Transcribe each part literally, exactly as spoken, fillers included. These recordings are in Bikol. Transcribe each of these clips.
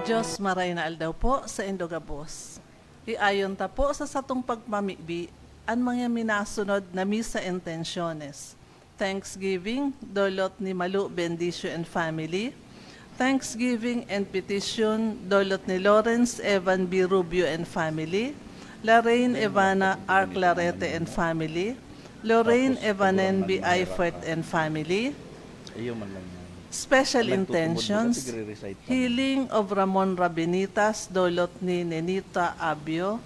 Diyos, maray na aldaw po sa indo gabos. Iayon ta po sa satong pagpamibi an mga minasunod na misa intenciones. Thanksgiving, dolot ni Malu Bendicio and family. Thanksgiving and petition, dolot ni Lawrence Evan B. Rubio and family. Lorraine Evana R. Clarete and family. Lorraine Evanen B. Eifert and family. Special intentions, healing of Ramon Rabinitas, dolot ni Nenita Abio.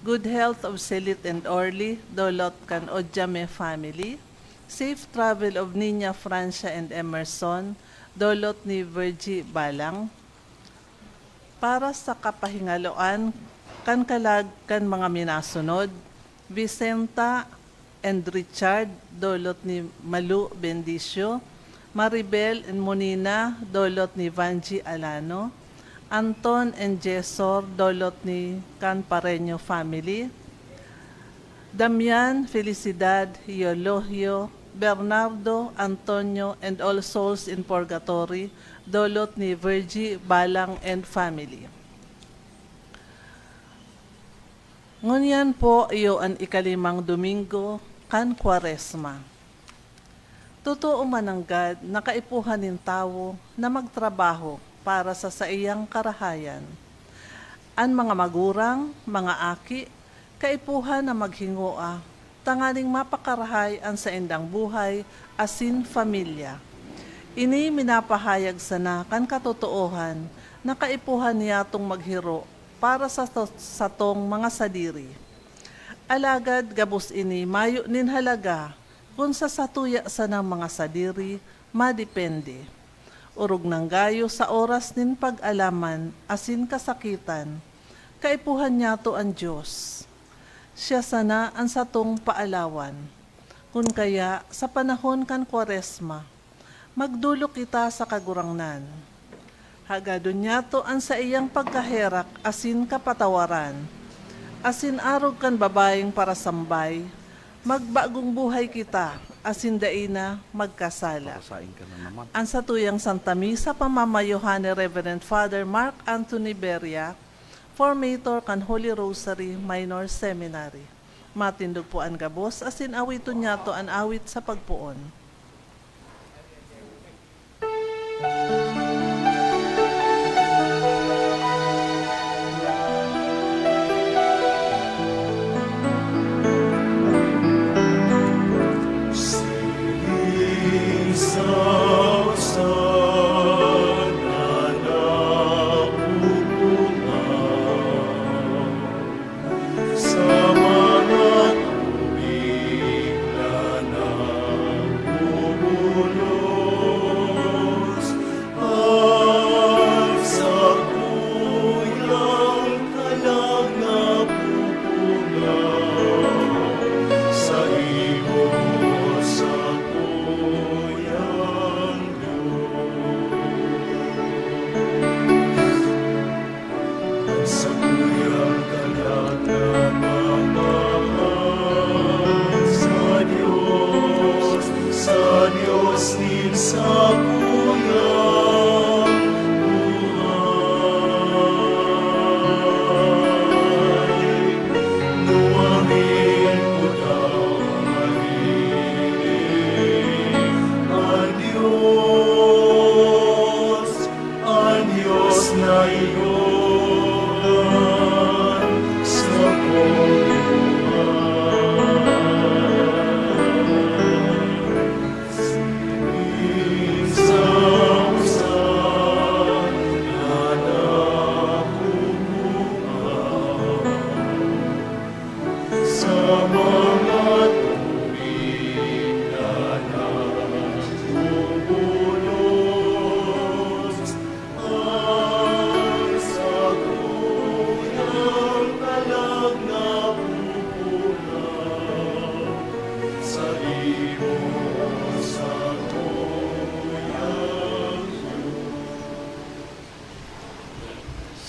Good health of Selit and Orly, dolot kan Ojame family. Safe travel of Nina Francia and Emerson, dolot ni Virgie Balang. Para sa kapahingaloan kan kalag kan mga minasunod, Vicenta and Richard, dolot ni Malu Bendicio, Maribel and Monina, dolot ni Vangie Alano, Anton and Jesor, dolot ni Can Pareño family, Damian, Felicidad, Eulogio, Bernardo, Antonio, and all souls in purgatory, dolot ni Virgie Balang and family. Ngunyan po iyo an ikalimang Domingo kan Kwaresma. Totoo man nanggad na kaipuhan nin tawo na magtrabaho para sa saiyang karahayan. An mga magurang, mga aki, kaipuhan na maghingoa tanganing mapakarahay an saindang buhay asin pamilya. Ini minapahayag sana kan katotoohan na kaipuhan niyatong maghiro para sa to-, satong mga sadiri. Alagad gabos ini mayo nin halaga kun sa satuya sanang mga sadiri madepende. Orog nanggayo sa oras nin pag-alaman asin kasakitan, kaipuhan niyato an Dios. Siya sana an satong paalawan. Kun kaya, sa panahon kan Kwaresma, magdolok kita sa Kagurangnan. Hagadon niyato an saiyang pagkaherak asin kapatawaran, asin arog kan babayeng parasambay, magbagong buhay kita asin dai na magkasala. Papasain ka na naman. An satuyang Santa Misa pamamayohan ni Reverend Father Mark Anthony Beria, formator kan Holy Rosary Minor Seminary. Matindog po an gabos asin awiton niyato an awit sa pagpoon.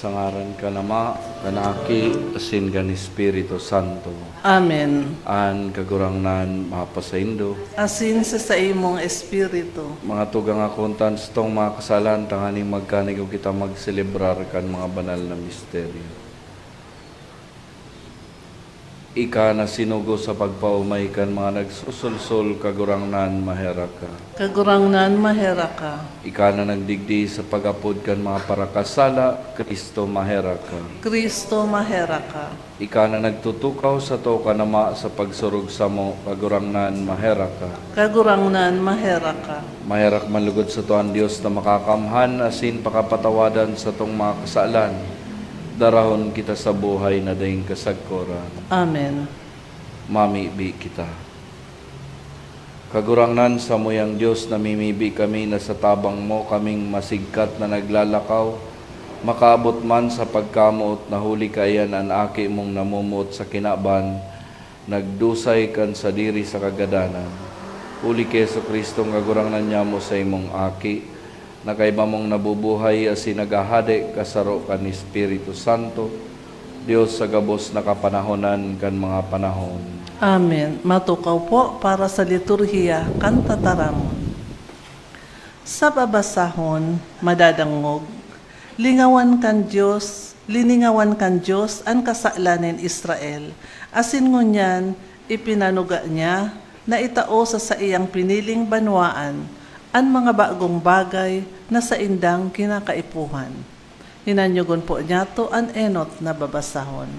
Sa ngaran kan Ama, kan Aki, asin kan Espiritu Santo. Amen. An Kagurangnan mapasaindo. Asin sa saimong espiritu. Mga tugang, akoon ta an satong mga kasalan, tanganing magkanigo kita magselebrar kan mga banal na misteryo. Ika na sinugo sa pagpaomay kan mga nagsusulsol, Kagurangnan, maherak ka. Kagurangnan, maherak ka. Ika na nagdigdi sa pag-apod kan mga parakasala, Kristo, maherak ka. Kristo, maherak ka. Ika na nagtutukaw sato kan Ama sa pagsurog samo, Kagurangnan, maherak ka. Kagurangnan, maherak ka. Maherak man lugod sato an Dios na makakamhan asin pakapatawadan satong mga kasalan. Darahon kita sa buhay na daing kasagkoran. Amen. Mamibi kita. Kagurangnan, samuyang Dios, namimibi kami na sa tabang mo kaming masigkat na naglalakaw, makaabot man sa pagkamoot na huli kaiyan an Aki mong namumuot sa kinaban, nagdusay kan sadiri sa kagadanan. Huli ki Jesu-Cristong Kagurangnan nyamo, saimong Aki, na kaiba mong nabubuhay asin naghahade kasaro kan Espiritu Santo, Dios sa gabos na kapanahonan kan mga panahon. Amen. Matukaw po para sa liturhiya kan tataramon. Sa babasahon, madadangog, lingawan kan Dios, liningawan kan Dios an kasalan nin Israel, asin ngunyan ipinanuga niya na itao sa saiyang piniling banwaan an mga bagong bagay na saindang kinakaipuhan. Hinanyogon po niyato an enot na babasahon.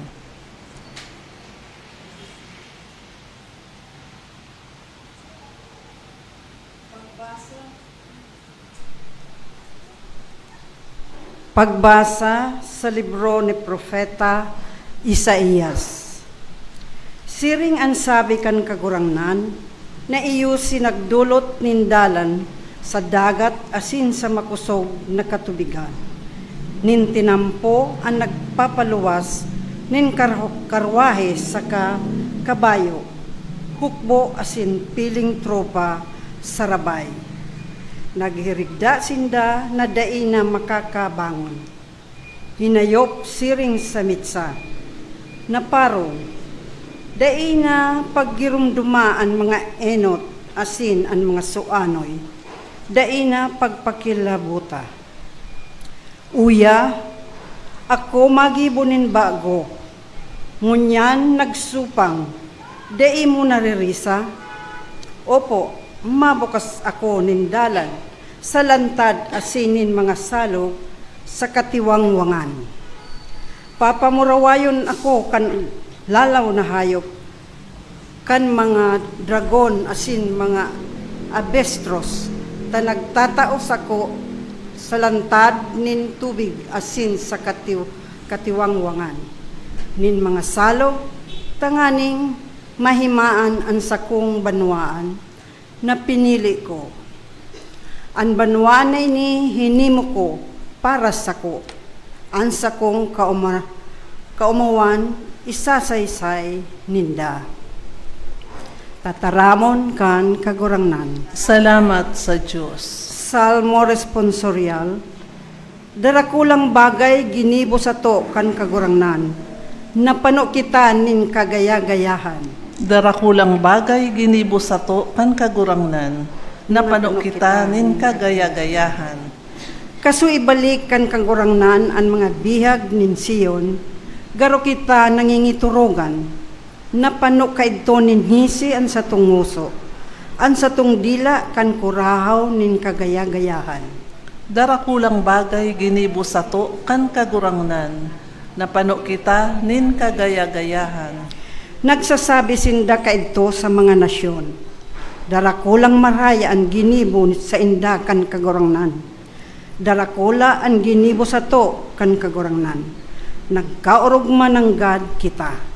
Pagbasa sa libro ni Propeta Isaias. Siring an sabi kan Kagurangnan, na iyo si nagdolot nin dalan sa dagat asin sa makosog na katubigan, nin tinampo an nagpapaluwas nin kar-, karwahe saka kabayo, hukbo asin piling tropa sa rabay. Naghirigda sinda na dai na makakabangon. Hinayop siring sa mitsa, na parong, dai na paggiromdoma an mga enot asin an mga suanoy, dai na pagpakilabota. Uya, ako magibo nin bago, ngunyan nagsupang, dai mo naririsa? Opo, mabukas ako nin dalan sa lantad asin nin mga salog sa katiwangwangan. Papamurawayon ako kan lalaw na hayop, kan mga dragon asin mga abestros, ta nagtatao sako sa lantad nin tubig asin sa katiw-, katiwangwangan nin mga salog, tanganing mahimaan an sakong banwaan na pinili ko. An banwaan na ini hinimo ko para sako, an sakong kauma-, kaumawan isasaysay ninda. Tataramon kan Kagurangnan. Salamat sa Dios. Salmo Responsorial. Darakulang bagay ginibo sato kan Kagurangnan, napano kita nin kagaya-gayahan. Darakulang bagay ginibo sato kan Kagurangnan, napano kita nin kagaya-gayahan. Kaso ibalik kan Kagurangnan an mga bihag nin Sion, garo kita nangingiturugan. Napano kaidto nin hisi an satong ngoso, an satong dila kan kurahaw nin kagaya-gayahan. Darakulang bagay ginibo sato kan Kagurangnan, napano kita nin kagaya-gayahan. Nagsasabi sinda kaidto sa mga nasyon, "Darakulang marhay an ginibo sainda kan Kagurangnan." Darakula an ginibo sato kan Kagurangnan. Nagkaorog mananggad kita.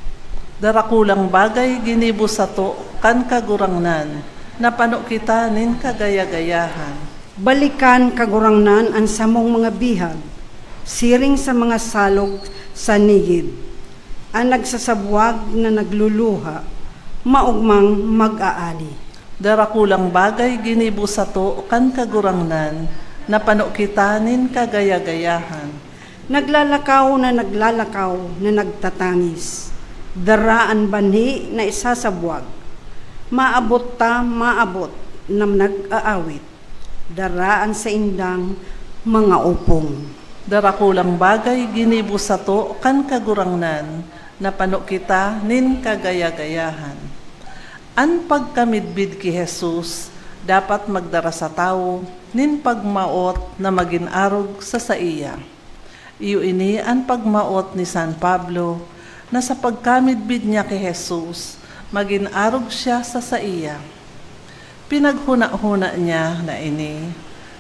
Darakulang bagay ginibo sato kan Kagurangnan, napano kita nin kagaya-gayahan. Balikan, Kagurangnan, an samong mga bihag, siring sa mga salog sa Negeb. An nagsasabwag na nagluluha, maogmang mag-aali. Darakulang bagay ginibo sato kan Kagurangnan, napano kita nin kagaya-gayahan. Naglalakaw na naglalakaw na nagtatangis, dara an banhi na isasabwag. Maabot ta, maabot na nag-aawit, dara an saindang mga opong. Darakulang bagay ginibo sato kan Kagurangnan, napano kita nin kagaya-gayahan. An pagkamidbid ki Jesus dapat magdara sa tawo nin pagmaot na magin arog sa saiya. Iyo ini an pagmaot ni San Pablo, na sa pagkamidbid niya ki Jesus, magin arog siya sa saiya. Pinaghuna-huna niya na ini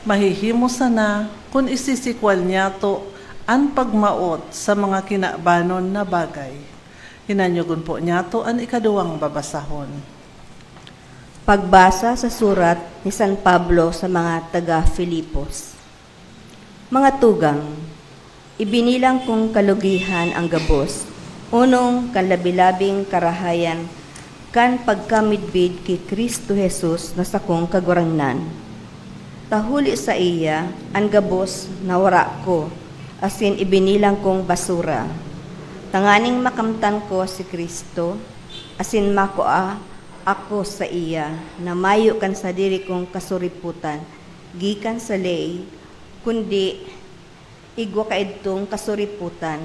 mahihimo sana kun isisikwal niyato an pagmaot sa mga kinabanon na bagay. Hinanyogon po niyato an ikaduwang babasahon. Pagbasa sa surat ni San Pablo sa mga taga Filipos. Mga tugang, ibinilang kong kalugihan ang gabos, onong kan labi-labing karahayan kan pagkamidbid ki Cristo Jesus na sakong Kagurangnan. Ta huli saiya, an gabos nawara ko, asin ibinilang kong basura, tanganing makamtan ko si Cristo, asin makua ako saiya na mayo kan sadiri kong kasuripotan gikan sa ley, kundi igwa kaidtong kasuripotan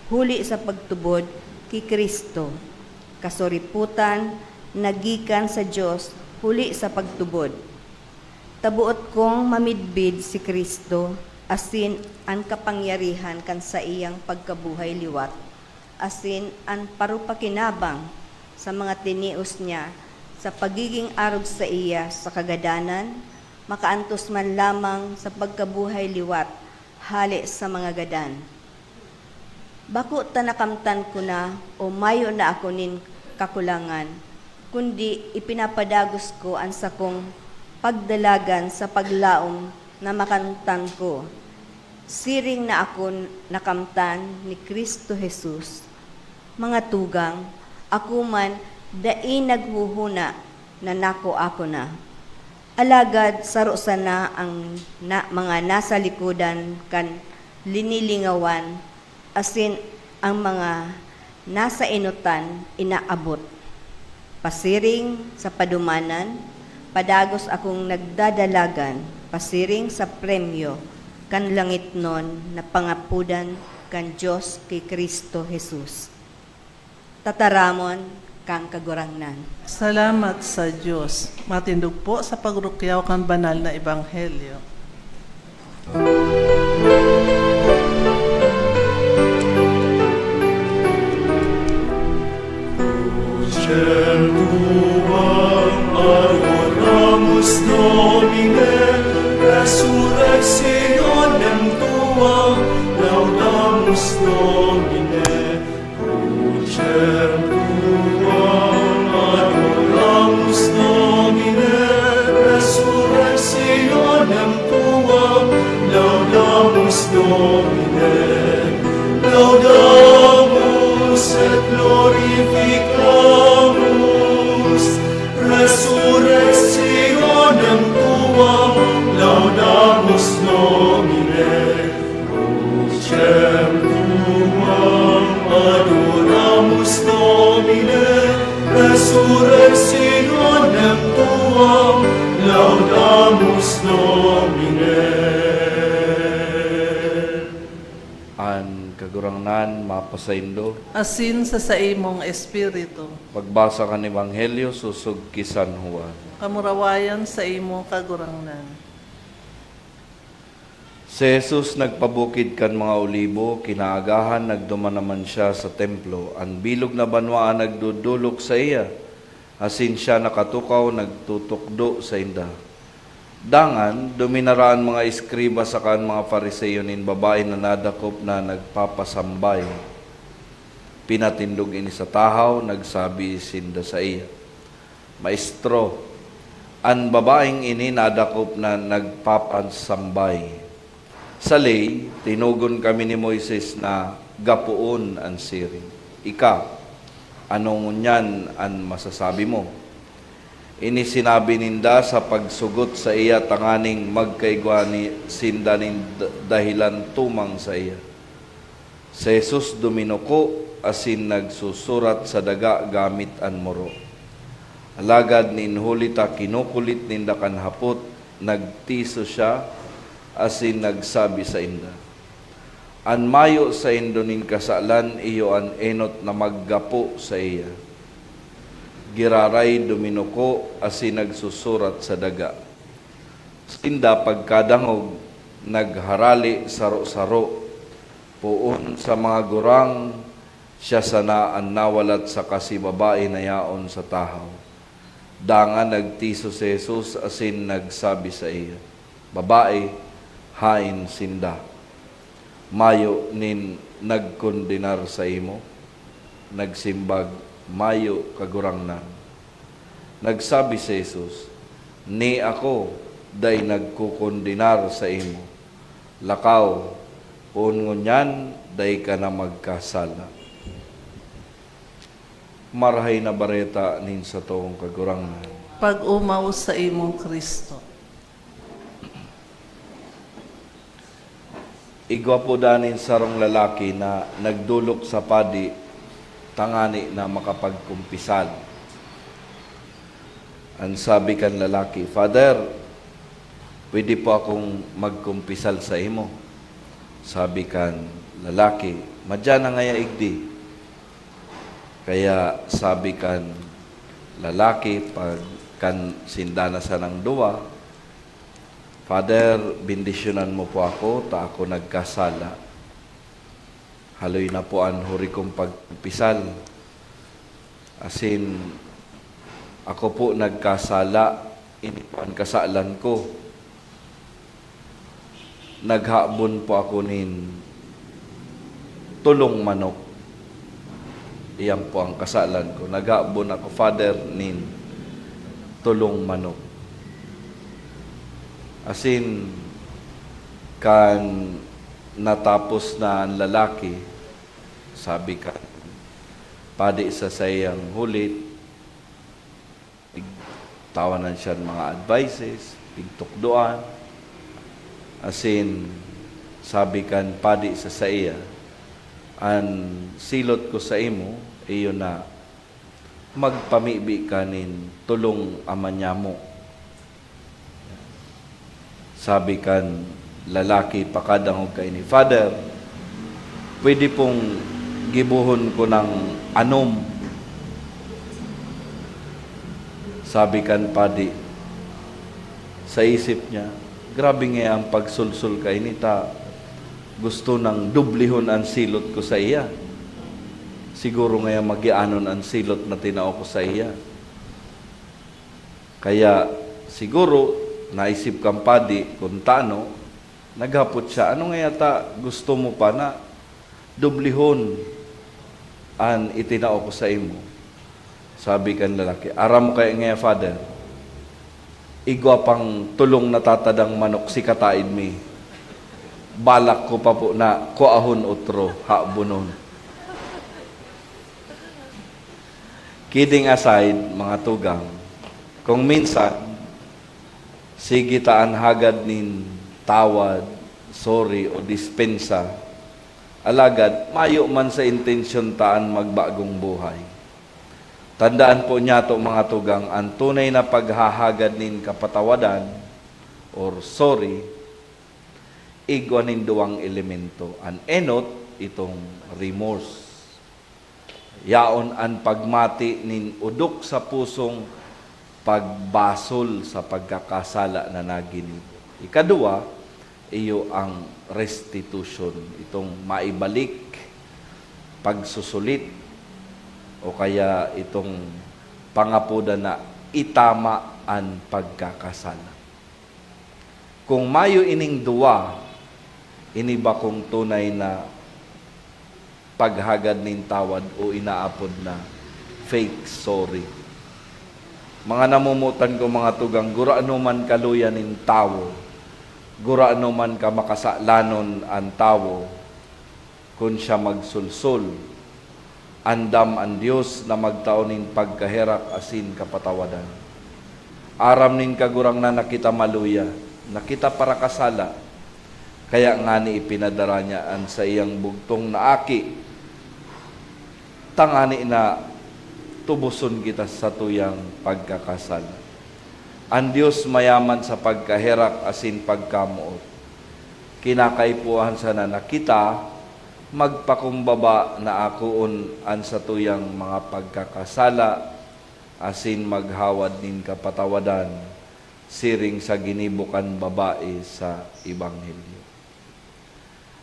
huli sa pagtubod ki Cristo, kasuripotan na gikan sa Dios huli sa pagtubod. Ta boot kong mamidbid si Cristo asin an kapangyarihan kan saiyang pagkabuhay liwat, asin an parupakinabang sa mga tinios niya sa pagigin arog saiya sa kagadanan, makaantos man lamang sa pagkabuhay liwat hale sa mga gadan. Bako ta nakamtan ko na o mayo na ako nin kakulangan, kundi ipinapadagos ko an sakong pagdalagan sa paglaom na makamtan ko, siring na ako nakamtan ni Cristo Jesus. Mga tugang, ako man dai naghohona na nakua ko na. Alagad saro sana ang na, mga nasa likodan kan linilingawan, asin ang mga nasa enotan inaabot. Pasiring sa padumanan, padagos akong nagdadalagan pasiring sa premyo kan langitnon na pangapodan kan Dios ki Cristo Jesus. Tataramon kan Kagurangnan. Salamat sa Dios. Matindog po sa pagrukyaw kan banal na ebanghelyo. Crucem tuam adoramus, Domine, resurrectionem tuam laudamus, Domine. Crucem tuam adoramus, Domine, resurrectionem tuam laudamus, Domine. Laudamus et glorificamus resurrectionem tuam, laudamus, Domine. Crucem tuam adoramus, Domine, resurrectionem tuam laudamus, Domine. An Kagurangnan mapasaindo. Asin sa saimong espiritu. Pagbasa kan Ebanghelyo sosog ki San Juan. Kamurawayan saimo, Kagurangnan. Si Jesus nagpabukid kan mga Olibo, kinaagahan nagduman naman siya sa templo. An bilog na banwaan nagdodolok saiya, asin siya nakatukaw nagtutukdo sainda. Dangan, duminara an mga eskriba saka an mga Fariseo nin babae na nadakop na nagpapasambay. Pinatindog ini sa tahaw, nagsabi sinda saiya, "Maestro, an babaeng ini nadakop na nagpapasambay. Sa ley, tinugon kami ni Moises na gapoon an siring. Ika, ano ngunyan an masasabi mo?" Ini sinabi ninda sa pagsugot saiya tanganing magkaigwa ni, sinda nin d-, dahelan tumang saiya. Si Jesus duminuko asin nagsusurat sa daga gamit an muro. Alagad nin huli ta kinukulit ninda kan hapot, nagtiso siya asin nagsabi sainda, "An mayo saindo nin kasalan iyo an enot na maggapo saiya." Giraray duminuko asin nagsusurat sa daga. Sinda pagkadangog, nagharale saro-saro, poon sa mga gurang, siya sana an nawalat saka si babae na yaon sa tahaw. Dangan nagtiso si Jesus asin nagsabi saiya, "Babae, haen sinda? Mayo nin nagkondenar saimo?" Nagsimbag, "Mayo, Kagurangnan." Nagsabi si Jesus, "Ni ako dai nagkokondenar saimo. Lakaw, poon ngunyan dai ka na magkasala." Marahay na Bareta nin satong Kagurangnan. Pag-omaw saimo, Cristo. Igwa po danin sarong lalaki na nagdolok sa padi tangani na makapagkumpisal. An sabi kan lalaki, "Father, pwede po akong magkumpisal saimo?" Sabi kan lalaki, "Madya na ngaya igdi." Kaya sabi kan lalaki, pag kan sinda na sanang duwa, "Father, bendisyonan mo po ako, ta ako nagkasala. Haloy na po an huri kong pagkumpisal. Asin ako po nagkasala, ini po an kasalan ko. Naghabon po ako nin tolong manok. Iyan po ang kasalan ko. Naghabon ako, Father, nin tolong manok." Asin kan natapos na an lalaki, sabi kan padi sa saiyang hulit, pigtawanan siya mga advices, pigtukdoan. Asin sabi kan padi sa saiya, "An silot ko saimo, iyo na, magpamibi ka nin tolong amanyamo." Sabi kan lalaki pakadangog kaini, "Father, pwede pong gibohon ko ng anom?" Sabi kan padi sa isip niya, "Grabe nga ang pagsulsol kaini, ta gusto nang dublihon an silot ko saiya. Siguro ngaya magianon an silot na tinao ko saiya." Kaya siguro naisip kan padi kun tano, naghapot siya, "Ano ngaya ta gusto mo pa na dublihon an itinao ko saimo?" Sabi kan lalaki, "Aram mo kaya ngaya, Father, igwa pang tolong natatadang manok si kataid mi. Balak ko pa po na kuahon otro, habonon." Kidding aside, mga tugang, kung minsan, sige ta an hagad nin tawad, sorry, o dispensa, alagad mayo man sa intensyon ta an magbagong buhay. Tandaan po niyato, mga tugang, an tunay na paghahagad nin kapatawadan or sorry, igwa nin duwang elemento. An enot, itong remorse. Yaon an pagmati nin odok sa pusong pagbasol sa pagkakasala na naginibo. Ikaduwa, iyo ang restitution, itong maibalik, pagsusulit, o kaya itong pangapodan na itama an pagkakasala. Kung mayo ining duwa, ini bakong tunay na paghagad nin tawad o inaapod na fake sorry. Mga namomotan ko, mga tugang, gurano man kaluya nin tawo, gurano man ka makasalanon an tawo, kun siya magsulsol, andam an Dios na magtao nin pagkaherak asin kapatawadan. Aram nin Kagurangnan na kita maluya, na kita parakasala. Kaya ngani ipinadara niya an saiyang bugtong na Aki, tangani na tuboson kita sa satuyang pagkakasala. An Dios mayaman sa pagkaherak asin pagkamoot. Kinakaipuhan sana na kita magpakumbaba na akoon an satuyang mga pagkakasala asin maghawad nin kapatawadan, siring sa ginibo kan babae sa Ebanghelyo.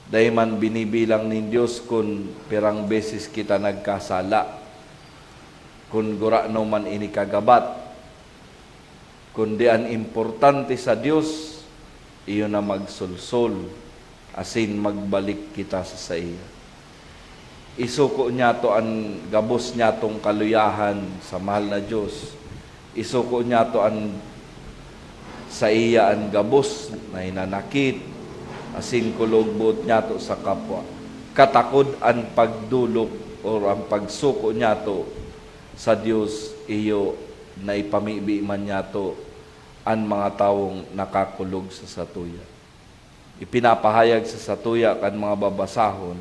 Dai man binibilang nin Dios kun pirang beses kita nagkasala, kun gurano man ini kagabat, kundi an importante sa Dios, iyo na magsolsol asin magbalik kita sa saiya. Isuko niyato an gabos niyatong kaluyahan sa mahal na Dios. Isuko niyato an saiya an gabos na hinanakit, asin kulog boot niyato sa kapwa. Katakod an pagdolok or an pagsuko niyato sa Dios, iyo na ipamibi man niyato an mga tawong nakakulog sa satuya. Ipinapahayag sa satuya kan mga babasahon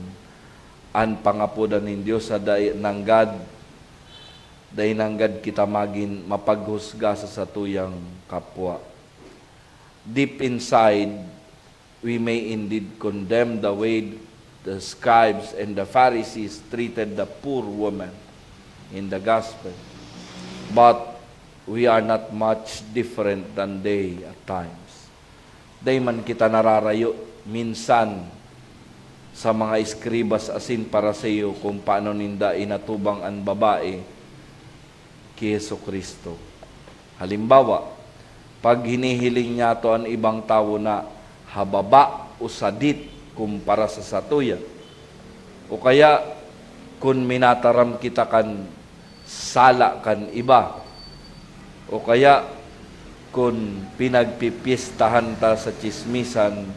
an pangapodan nin Dios na dai nanggad, dai nanggad kita magin mapaghusga sa satuyang kapwa. Deep inside, we may indeed condemn the way the scribes and the Pharisees treated the poor woman in the gospel. But we are not much different than they at times. Dai man kita nararayo minsan sa mga eskribas asin Pariseo kung paano ninda inatubang an babae ki Jesu-Cristo. Halimbawa, pag hinihiling niyato an ibang tawo na hababa o sadit kumpara sa satuya, o kaya kun minataram kita kan sala kan iba, o kaya kun pinagpipyestahan ta sa tsismisan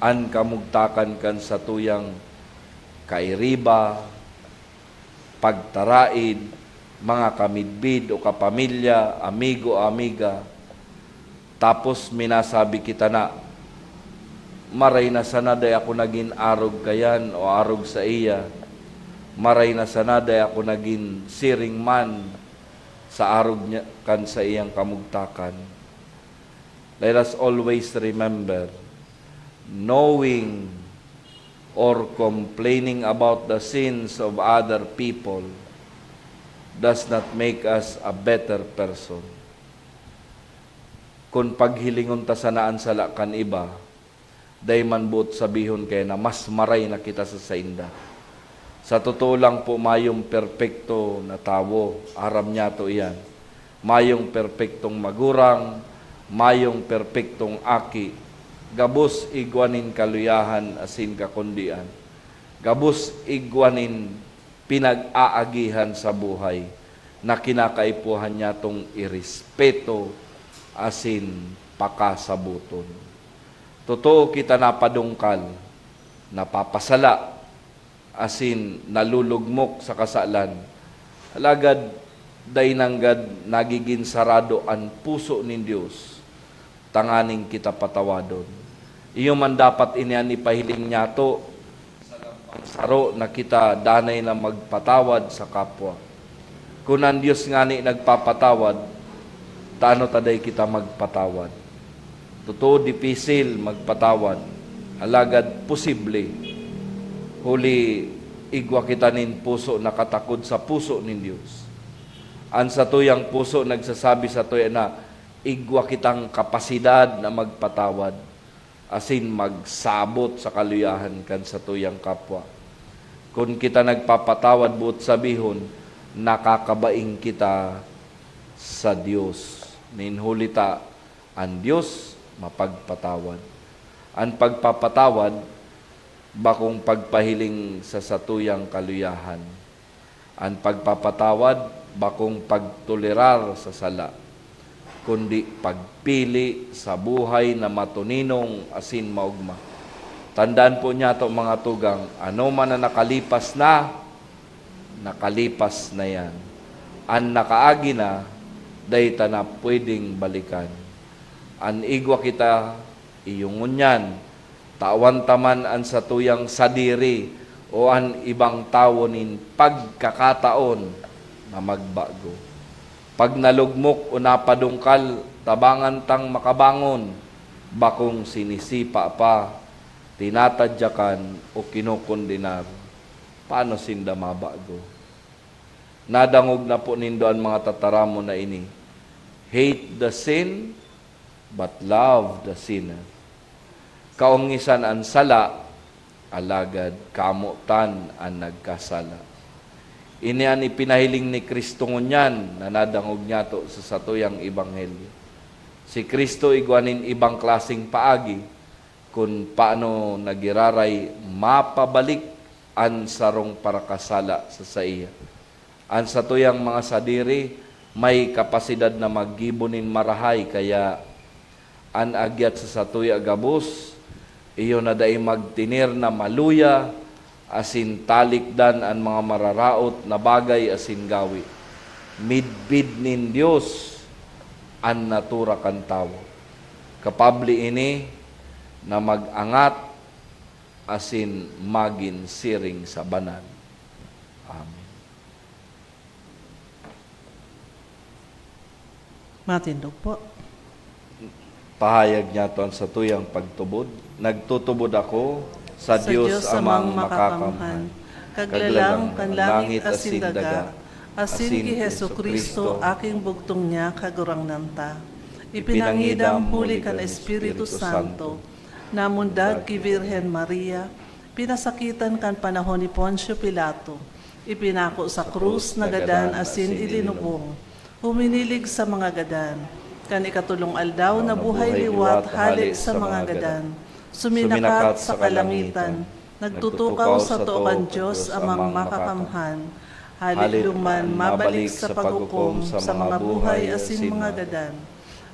an kamugtakan kan satuyang kairiba, pagtaraid, mga kamidbid o kapamilya, amigo o amiga, tapos minasabi kita na, "Maray na sana dai ako nagin arog kayan o arog saiya. Maray na sana dai ako nagin siring man sa arog niya, kan saiyang kamugtakan." Let us always remember, knowing or complaining about the sins of other people does not make us a better person. Kun paghilingon ta sana an sala kan iba, dai man boot sabihon kaya na mas maray na kita sa sainda. Sa totoo lang po, mayong perpekto na tawo, aram niyato iyan. Mayong perpektong magurang, mayong perpektong aki, gabos igwa nin kaluyahan asin kakundian, gabos igwa nin pinag-aagihan sa buhay na kinakaipuhan niyatong irespeto asin pakasaboton. Totoo kita napadungkal, napapasala, asin nalulugmok sa kasalan, alagad dai nanggad nagigin sarado an puso nin Dios tanganing kita patawadon. Iyo man dapat ini an ipahiling niyato sa gabos saro na kita danay na magpatawad sa kapwa. Kun an Dios ngani nagpapatawad, ta ano ta dai kita magpatawad? Totoo, dipisil magpatawad, alagad posible, huli igwa kita nin puso na katakod sa puso nin Dios. An satuyang puso nagsasabi satuya na igwa kitang kapasidad na magpatawad asin magsabot sa kaluyahan kan satuyang kapwa. Kun kita nagpapatawad, boot sabihon, nakakabaing kita sa Dios. Nin huli ta, an Dios mapagpatawad. An pagpapatawad, bakong pagpahiling sa satuyang kaluyahan. An pagpapatawad, bakong pagtolerar sa sala, kundi pagpili sa buhay na matoninong asin maogma. Tandaan po niyato, mga tugang, ano man na nakalipas na, nakalipas na yan. An nakaagi na, dai ta na pwedeng balikan. An igwa kita, iyo ngunyan, Tawan ta man an satuyang sadiri o an ibang tawo nin pagkakataon na magbago. Pag nalugmok o napadungkal, tabangan tang makabangon, bakong sinisipa pa, tinatadyakan o kinokondenar. Paano sinda mabago? Nadangog na po nindo an mga tataramon na ini, "Hate the sin, but love the sinner." Kaongisan an sala, alagad kamotan an nagkasala. Ini an ipinahiling ni Cristo ngunyan na nadangog niyato sa satuyang ebanghelyo. Si Cristo igwa nin ibang klaseng paagi kun paano nagiraray mapabalik an sarong parakasala sa saiya. An satuyang mga sadiri may kapasidad na maggibo nin marahay, kaya an agyat sa satuya gabos, iyo na dai magtener na maluya asin talikdan an mga mararaot na bagay asin gawi. Midbid nin Dios an natura kan tawo. Kapable ini na mag-angat asin magin siring sa banal. Amen. Matindog po. Pahayag niyato an satuyang pagtubod, "Nagtutubod ako sa Sa Dios Dios Amang Amang Makakamhan, Makakamhan, Kaglalang kan langit asin daga, asin ki Jesu-Cristo, aking bugtong niya, Kagurangnan ta." Ipinangidam huli kan Espiritu Santo, namundag ki Birhen Maria, pinasakitan kan panahon ni Poncio Pilato, ipinako sa krus, nagadan asin ilinubong. Huminilig sa mga gadan. Kan ikatulong aldaw, nabuhay liwat hale sa mga gadan. Suminakat sa kalangitan. Nagtutukaw sa too kan Dios Amang Makakamhan. Hale duman, mabalik sa paghukom sa mga buhay asin mga gadan.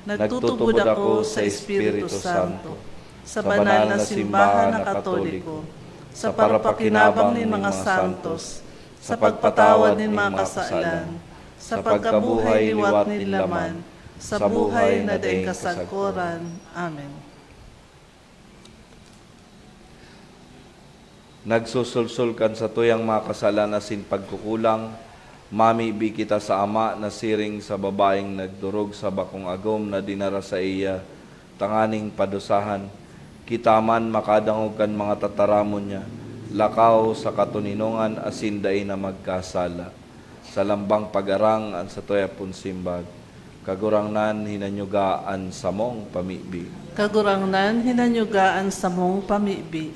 Nagtutubod ako sa Espiritu Santo, sa banal na simbahan na Katoliko, sa parapakinabang nin mga santos, sa pagpatawad nin mga kasalan, sa pagkabuhay liwat nin laman, sa buhay na daing kasagkoran. Amen. Nagsusulsol kan satuyang mga kasalan asin pagkukulang, mamibi kita sa Ama na siring sa babaeng nagdorog sa bakong agom na dinara saiya tanganing padusahan. Kita man makadangog kan mga tataramon niya, lakaw sa katoninongan asin dai na magkasala. Sa lambang pag-arang an satuya pon simbag, "Kagurangnan, hinanyuga an samong pamibi." Kagurangnan, hinanyuga an samong pamibi.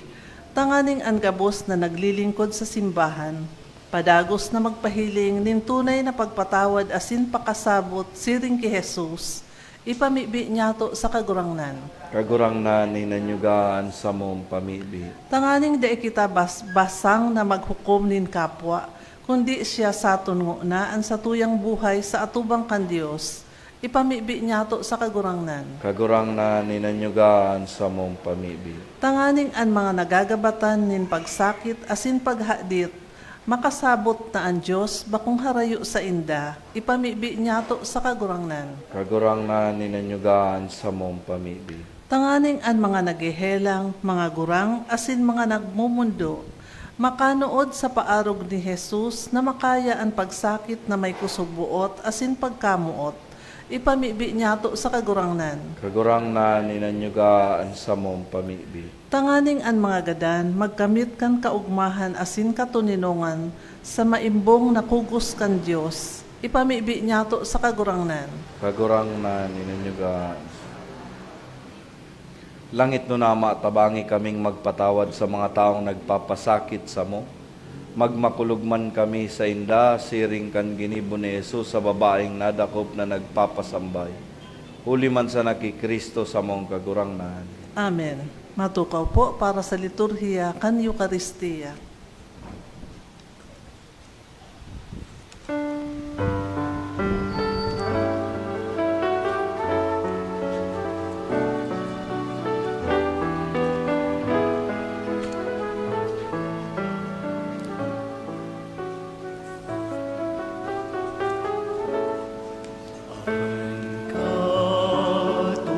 Tanganing an gabos na naglilingkod sa simbahan, padagos na magpahiling nin tunay na pagpatawad asin pakasabot siring ki Jesus, ipamibi niyato sa Kagurangnan. Kagurangnan, hinanyuga an samong pamibi. Tanganing dai kita bas-, basang na maghukom nin kapwa, kundi siya saton ngona an satuyang buhay sa atubang kan Dios, ipamibi niyato sa Kagurangnan. Kagurangnan, hinanyuga an samong pamibi. Tanganing an mga nagagabatan nin pagsakit asin paghadit, makasabot na an Dios bakong harayo sainda, ipamibi niyato sa Kagurangnan. Kagurangnan, hinanyuga an samong pamibi. Tanganing an mga naghehelang, mga gurang, asin mga nagmomondo, makanood sa paarog ni Jesus na makaya an pagsakit na may kusog-boot asin pagkamoot, ipamibi niyato sa Kagurangnan. Kagurangnan, hinanyuga an samong pamibi. Tanganing an mga gadan magkamit kan kaogmahan asin katoninongan sa maimbong na kugos kan Dios, ipamibi niyato sa Kagurangnan. Kagurangnan, hinanyuga an Langitnon na Ama, tabangi kaming magpatawad sa mga tawong nagpapasakit samo. Magmakulog man kami sainda, siring kan ginibo ni Jesus sa babaeng nadakop na nagpapasambay, huli man sana ki Cristo, samong Kagurangnan. Amen. Matukaw po para sa liturhiya kan Eukaristia. An katoninongan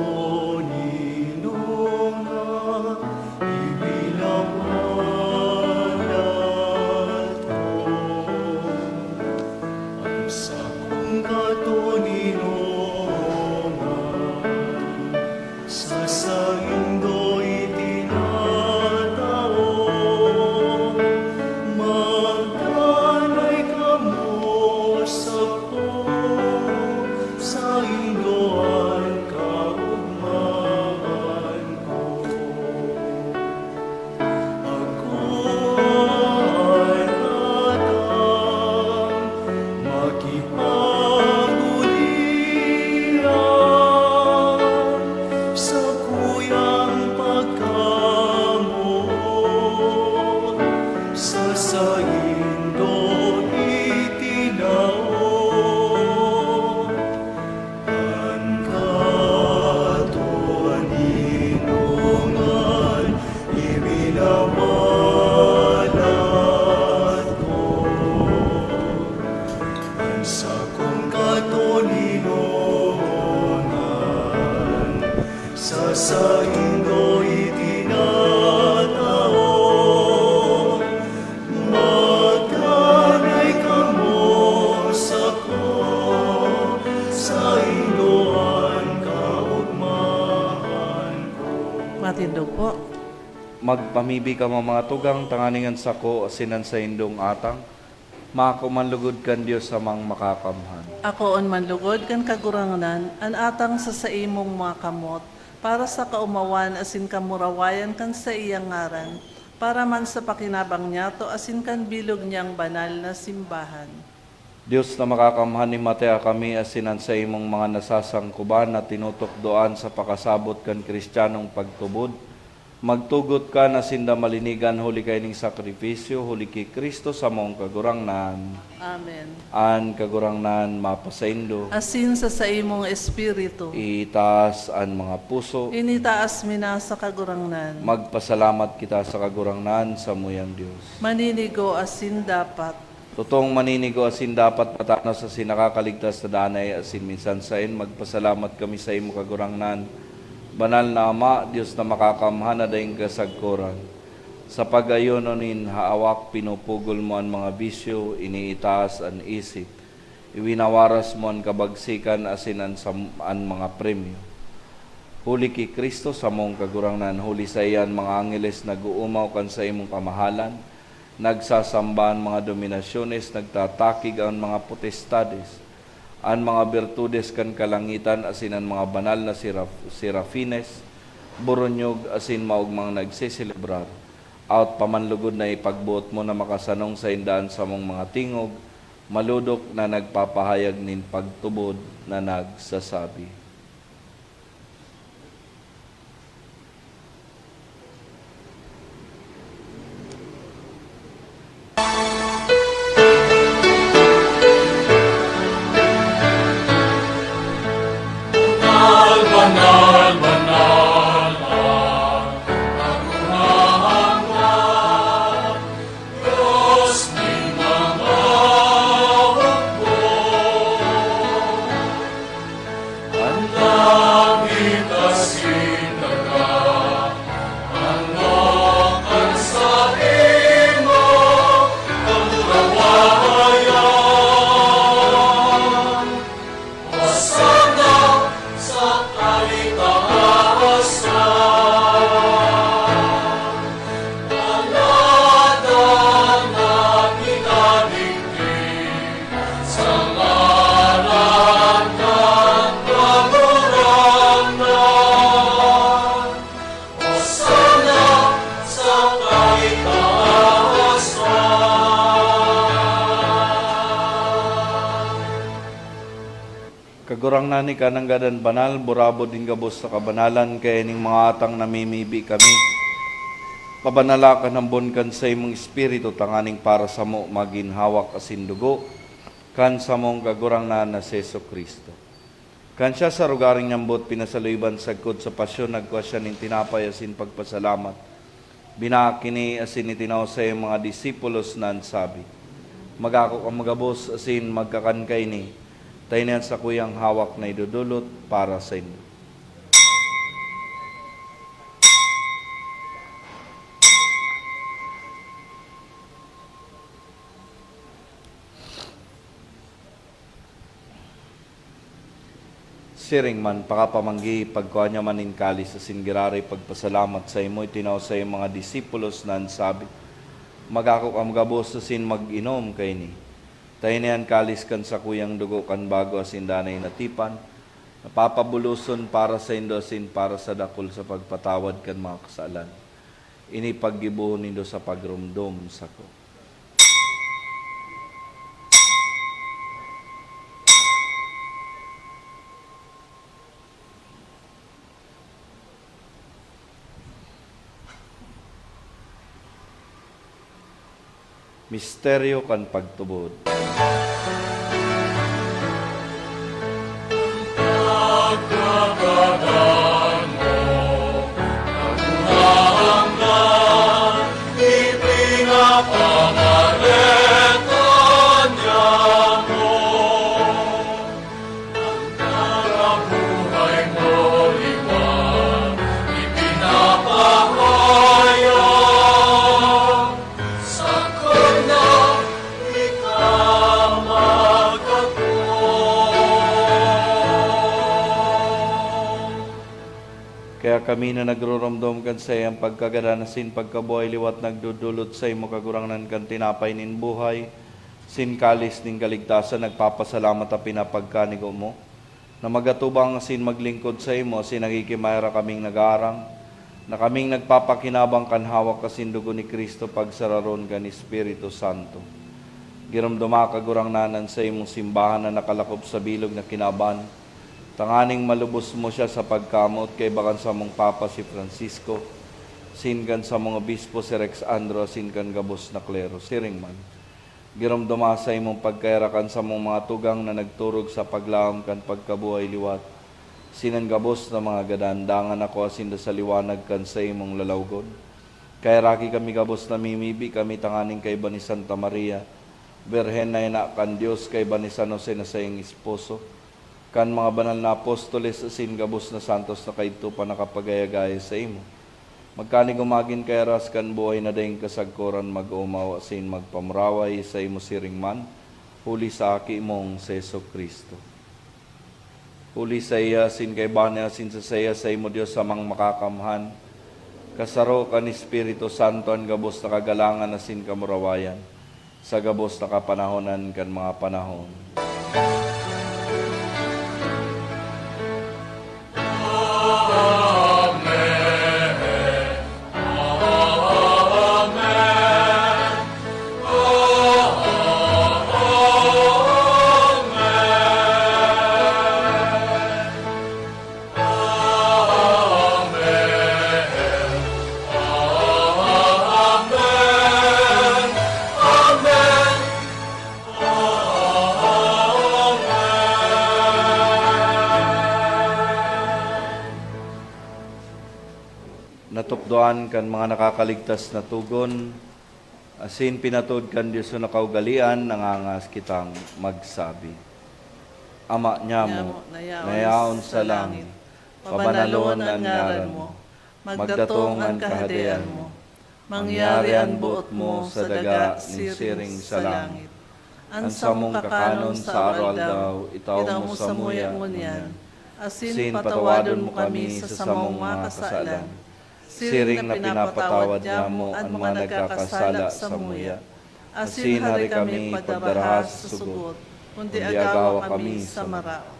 Saindo itinao an katoninongan, iminawalat ko an sakong katoninongan. Sa saindo itinatao, magdanay kamo sako, saindo an kaogmahan ko. Matindog po. Magpamibi kamo, mga tugang, tanganing an sako asin an saindong atang mako man lugod kan Dios Amang Makakamhan. Akoon man lugod kan Kagurangnan an atang sa saimong mga kamot, para sa kaomawan asin kamurawayan kan saiyang ngaran, para man sa pakinabang niyato asin kan bilog niyang banal na simbahan. Dios na Makakamhan, himatea kami asin an saimong mga nasasangkoban na tinutukdoan sa pakasabot kan Kristiyanong pagtubod. Magtugot ka na sinda malinigan huli kaining sakripisyo, huli ki Cristo samong Kagurangnan. Amen. An Kagurangnan mapasaindo. Asin sa saimong espiritu. Itaas an mga puso. Initaas mi na sa Kagurangnan. Magpasalamat kita sa Kagurangnan, samuyang Dios. Maninigo asin dapat. Totoong maninigo asin dapat, matanos asin nakakaligtas na danay, asin minsan saen, magpasalamat kami saimo, Kagurangnan. Banal na Ama, Dios na Makakamhan na daing kasagkoran. Sa pag-ayuno nin haawak, pinupugol mo an mga bisyo, iniitaas an isip. Iwinawaras mo an kabagsikan asin an sam-, an mga premyo. Huli ki Cristo samong Kagurangnan, huli saiya an mga angheles nag-oomaw kan saimong kamahalan, nagsasamba an mga dominasyones, nagtatakig an mga potestades, an mga birtudes kan kalangitan asin an mga banal na seraf-, serafines, boronyog asin maogmang nagseselebrar. Awat pa man lugod na ipagboot mo na makasanong sainda an samong mga tingog, malodok na nagpapahayag nin pagtubod na nagsasabi. Banal, banal, banal, ang Kagurangnan, Dios nin mga hukbo. An langit asin daga, ano kan saimo kamurawayan. Hosana sa kaitaasan. Paladan na minadigdi sa ngaran kan Kagurangnan. Hosana sa kaitaasan. Kagurangnan, ika nanggad an banal, burabod nin gabos na kabanalan, kaya ning mga atang namimibi kami, pabanala kan hambon kan saimong Espiritu, tanganing para samo magin hawak asin dugo kan samong Kagurangnan na si Jesu-Cristo. Kan siya sa rogaring niyambot pinasaluiban sagkod sa pasyon, nagkua siya nin tinapay asin pagpasalamat, binaak ini asin itinao sa iyang mga disipulos na an sabi, "Mag-ako kamo gabos asin magkakan kaini, ta ini an sakuyang hawak na idodolot para saindo." Siring man, pakapamanggi, pagkua niya man nin kalis asin giraray pagpasalamat saimo, itinao sa iyang mga disipulos na an sabi, "Mag-ako kamo gabos asin mag-inom kaini. Ta ini an kalis kan sakuyang dugo kan bago asin danay na tipan, na papabuloson para saindo asin para sa dakul sa pagpatawad kan mga kasalan. Ini paggibohon nindo sa pagromdom sako." Misteryo kan pagtubod. Kaya kami na nagruromdom kan saiyang pagkagadan asin pagkabuhay liwat nagdodolot saimo, Kagurangnan, kan tinapay nin buhay, sin kalis nin kaligtasan, nagpapasalamat ta pinapagkanigo mo, na magatubang asin maglingkod saimo, asin nagkikimaya kaming nagaarang, na kaming nagpapakinabang kan hawak asin dugo ni Cristo pagsararon kan Espiritu Santo. Giromdoma, Kagurangnan, an saimong simbahan na nakalakob sa bilog na kinaban, tanganing malubos mo siya sa pagkamoot kaiba kan samong Papa si Francisco, asin kan samong Obispo si Rex Andro, asin kan gabos na klero. Siring man, giromdoma sa imong pagkaherak an samong mga tugang na nagturog sa paglaom kan pagkabuhay liwat, asin an gabos na mga gadan, dangan akoa sinda sa liwanag kan saimong lalawgon. Kaheraki kami gabos, namimibi kami tanganing kaiba ni Santa Maria, Birhen na ina kan Dios, kaiba ni San Jose na saiyang esposo, kan mga banal na apostoles asin gabos na santos na kaidto pa nakapagaya-gaya saimo. Magkanigo magin kairas kan buhay na daing kasagkoran, mag-omaw asin magpamuraway saimo siring man, huli sa Aki mong si Jesu-Cristo. Huli saiya, asin kaiba niya, asin sa saiya, saimo, Dios Amang Makakamhan, kasaro kan Espiritu Santo, an gabos na kagalangan asin kamurawayan, sa gabos na kapanahonan kan mga panahon. Natukdoan kan mga nakakaligtas na togon, asin pinatod kan Dios na kaugalean, nangangaas kitang magsabi, Ama nyamo, Nyamo, na yaon sa langit, pabanalon an ngaran mo, magdatong an kahadean mo, mangyari an boot mo sa daga nin siring sa langit. An samong kakanon sa araw-aldaw, itao mo samuya ngunyan, asin patawadon mo kami sa samong mga kasalan, siring na pinapatawad nyamo an mga nagkakasala samuya. Asin hari kami pagdaraha sa sugot, kundi agawa kami sa maraot.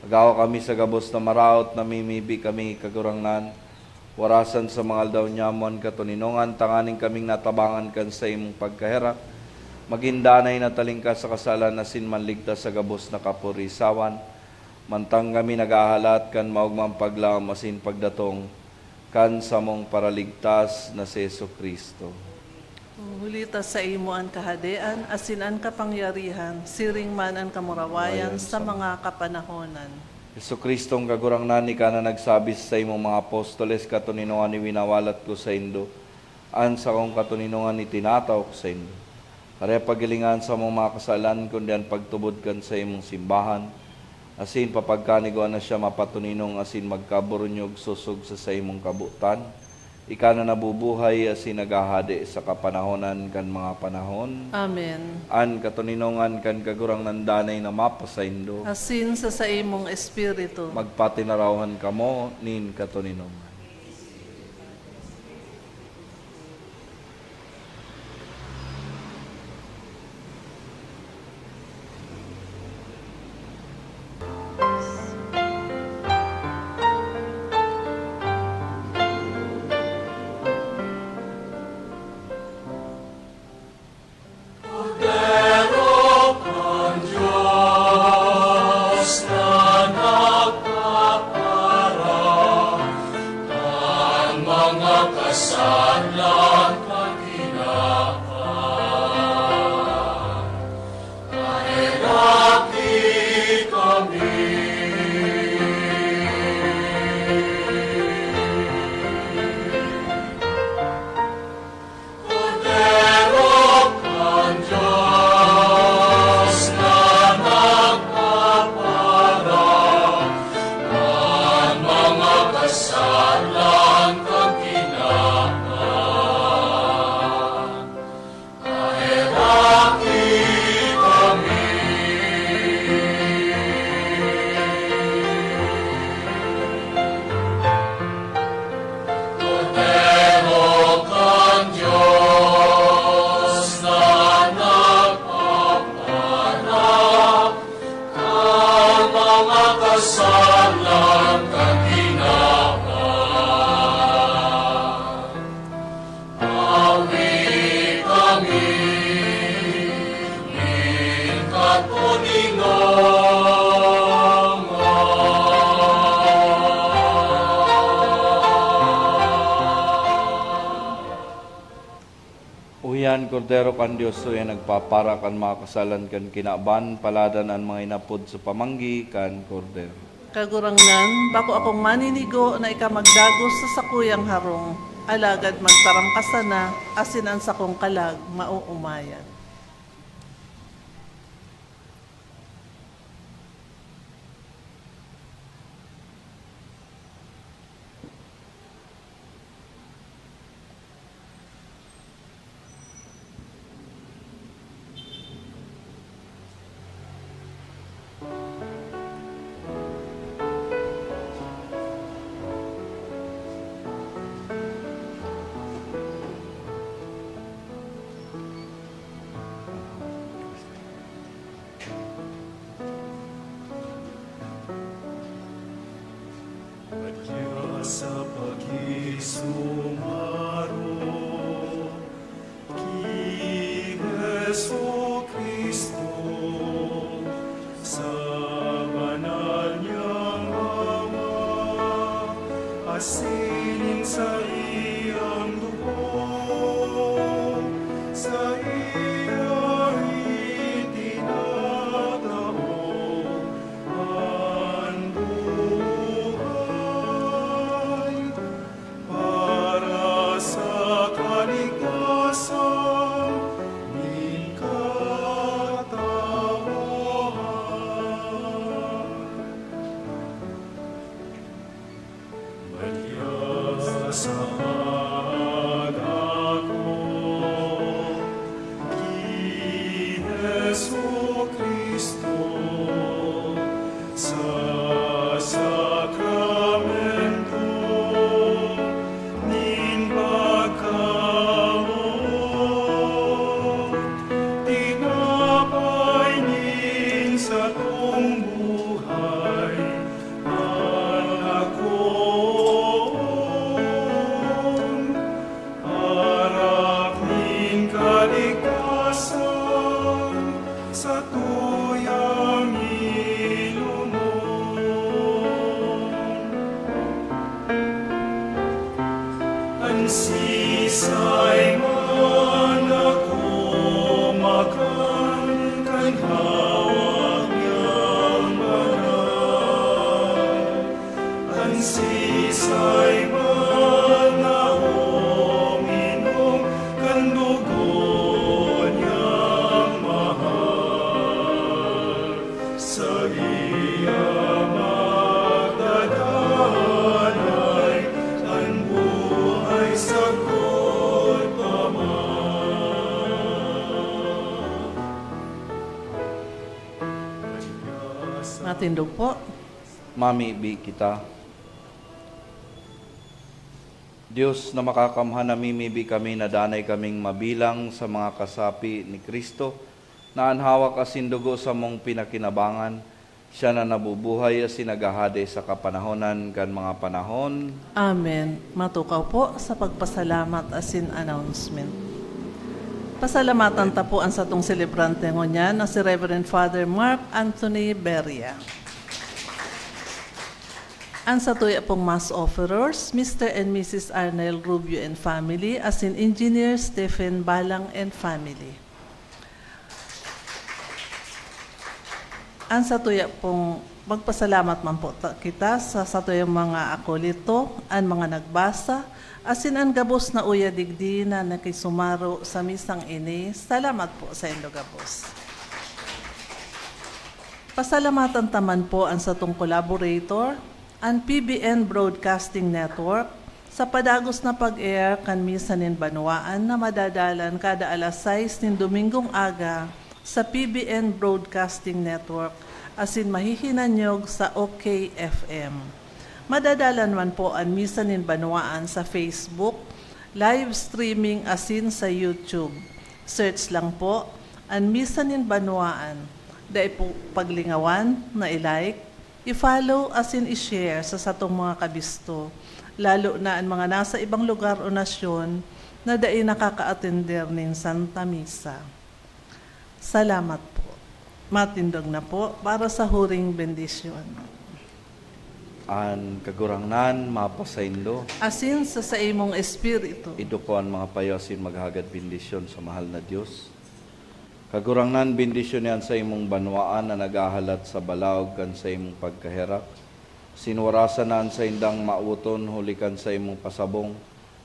Agawa kami sa gabos na maraot, namimibi kami, Kagurangnan, warasan sa mga aldaw nyamo an katoninongan, tanganing kaming natabangan kan saimong pagkaherak, magin danay na talingkas sa kasalan asin manligtas sa gabos na kapurisawan, mantang kami naghahalat kan maogmang paglaom asin pagdatong kan samong Paraligtas na si Jesu-Cristo. Huli ta saimo an kahadean asin an kapangyarihan, siring man an kamurawayan sa mga kapanahonan. Jesu-Cristong Kagurangnan, ika na nagsabi sa saimong mga apostoles, "Katoninongan iwinawalat ko saindo, an sakong katoninongan itinatao ko saindo." Pareha paghilinga an samong mga kasalan, kundi an pagtubod kan saimong simbahan, asin papagkanigwa na siya mapatoninong asin magkaburunyog sosog sa saimong kabotan. Ika na nabubuhay asin naghahade sa kapanahonan kan mga panahon. Amen. An katoninongan kan Kagurangnan danay na mapasaindo. Asin sa saimong espiritu. Magpatinarawan kamo nin katoninongan. Kordero kan Dios, siya nagpapara kan mga kasalan kan kinaban, paladan an mga inapod sa pamanggi kan Kordero. Kagurangnan, bako akong maninigo na ika magdagos sa sakuyang harong, alagad magtaram ka sana, asin an sakong kalag maoomayan. Sa pakisumaro ki Jesu-Cristo, sa banal niyang Ama, asin nin saiyang dugo, saiya itinatao an buhay para sa kaligtasan nin katawohan. Malyari sa pag-ako ki Jesu-Cristo sa sakramento nin pagkamoot, tinapay nin satong buhay an akoon, arap nin kaligtasan sa tuyang inomon. An sisay man ako makan kan hawak niyang banal, an sisay man ako minom kan dugo niyang mahal. Saiya magdadanay an buhay sagkod pa man. Matindog po. Mamibi kita. Dios na makakamhan, namimibi kami na danay kaming mabilang sa mga kasapi ni Cristo, na an hawak asin dugo samong pinakinabangan, siya na nabubuhay asin naghahade sa kapanahonan kan mga panahon. Amen. Matukaw po sa pagpasalamat asin announcement. Pasalamatan ta po an satong selebrante ngunyan na si Reverend Father Mark Anthony Beria. An satuya pong Mass offerers, Mister and Missus Arnel Rubio and family, asin Engineer Stephen Balang and family. An satuya pong, magpasalamat man po ta, kita sa satuyang mga akolito, an mga nagbasa, asin an gabos na uya digdi na nakisumaro sa misang ini. Salamat po saindo gabos. Pasalamatan ta man po an satong collaborator, an P B N Broadcasting Network, sa padagos na pag-air kan Misa nin Banwaan na madadalan kada alas sais nin Domingong aga sa P B N Broadcasting Network asin mahihinanyog sa OK F M. Madadalan man po an Misa nin Banwaan sa Facebook, live streaming asin sa YouTube. Search lang po, an Misa nin Banwaan. Dai po paglingawan na i-like, i-follow asin i-share sa satong mga kabisto, lalo na an mga nasa ibang lugar o nasyon na dai nakakaatender nin Santa Misa. Salamat po. Matindog na po para sa huring bendisyon. An Kagurangnan mapasaindo. Asin sa saimong espiritu. Idto po an mga payo asin maghagad bendisyon sa mahal na Dios. Kagurangnan, bendisyon niya an saimong banwaan na naghahalat sa balaog kan saimong pagkaherak. Sinwarasan na an saindang mawoton huli kan saimong pasabong,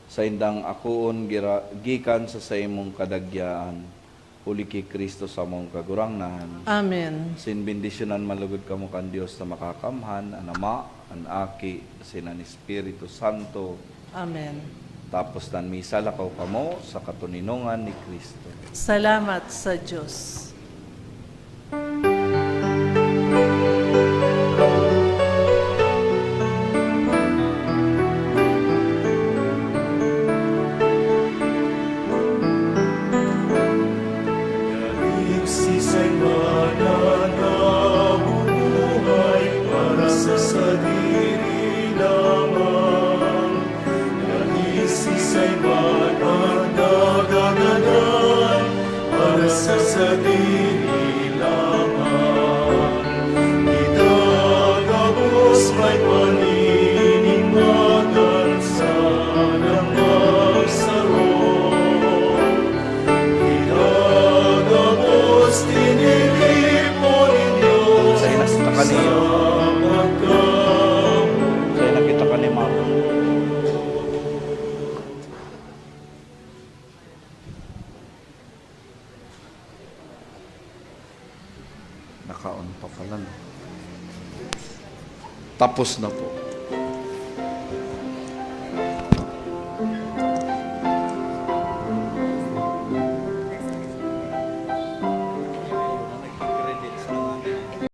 saindang akoon gira-, gikan sa saimong kadagyaan. Huli ki Cristo samong Kagurangnan. Amen. Sin bendisyonan man lugod kamo kan Dios na Makakamhan, an Ama, an Aki, asin an Espiritu Santo. Amen. Tapos nan misa, lakaw kamo sa katoninongan ni Cristo. Salamat sa Dios. Dai siisay man na nabubuhay para sa sadiri lamang. Dai siisay man na nagagadan para sa sadiri lamang. Kita gabos may paninimbagan sa nagsaro. Kita gabos tiniripo nin Dios. Sa hinakita ka niya. Sa pagkamuot. Sa hinakita ka ni Mama. Nakaon pa pala, no? Tapos na po.